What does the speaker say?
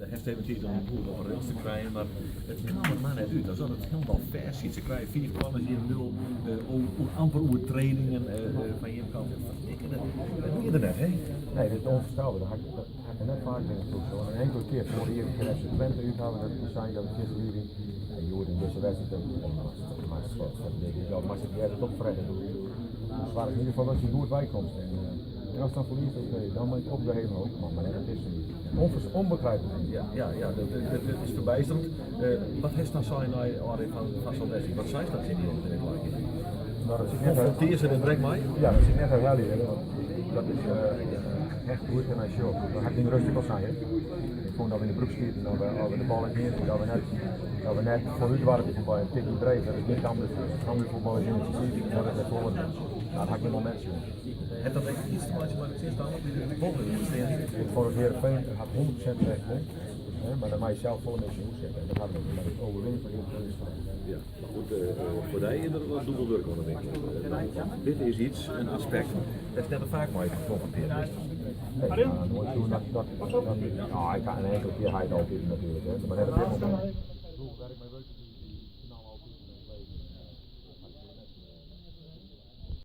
Dêr hast even tiid om de boel op 'e rails te krijen, mar it kaam der mar net út. As it hielendal fêst siet. Se krije fiif corners, jim nul, amper oertrêdingen fan jim kant. It wie der net, hè? Nee, dat is ûnfoarstelber. Dat ha ik, dat ha ik net faak yn 'e ploech. In inkelde kear foarich jier kear FC Twente út hawwe, dat is sein dat it tsjin ferliezing. Ja, hjoed yn dizze wedstriid, dat moatst fuort, moatst it earder opfrette. Do soargest yn ieder gefal dat je goed weikomst. En, en ast dan ferliest, oké, dan moat je opgeheven ook, mar net op dizze manier. Onbegrijpelijk. Ja, dat is ferbijsterend. Wat hast dan sein nei ôfrin fan sa'n wedstriid? Wat seist dan tsjin dy jonges yn it plakje? Nou, dat is net Konfrontear se der direkt mei? Ja, dat sil ik net herhelje, want dat is echt goed en sjoch, dat ha ik yn de rêst ek al sein. Ik fûn dat we yn de broek skieten, dat we, as we de bal net hienen, dat we net foarút doarden fuotbaljen, in tikje breed, dat is gjin Cambuur. Cambuur fuotbal is inisjatyf, dat is nei foaren. Nou, dat ha ik gjin momint sjoen. Hat dat ek iets te meitsjen mei de tsjinstanner dy't der wol wer stean? Ik fûn it Hearrenfean hat 100% terecht wûn, mar dan mei je sels folle mear tsjinoer sitte en dat hat we, mar de overwinning fan Hearrenfean is terecht. Ja, mar goed, foar dy is der wat dûbel wurk oan de winkel. Want dit is iets, in aspekt, dêr'tst net te faak mei konfrontearre bist. Nee, mar noait sjoen dat, ja, ik ha in inkelde kear ha ik it altyd natuerlik, hè, mar net op dit momint. De ploech wêr't ik mei wurkje, dy knallen altyd yn it leven.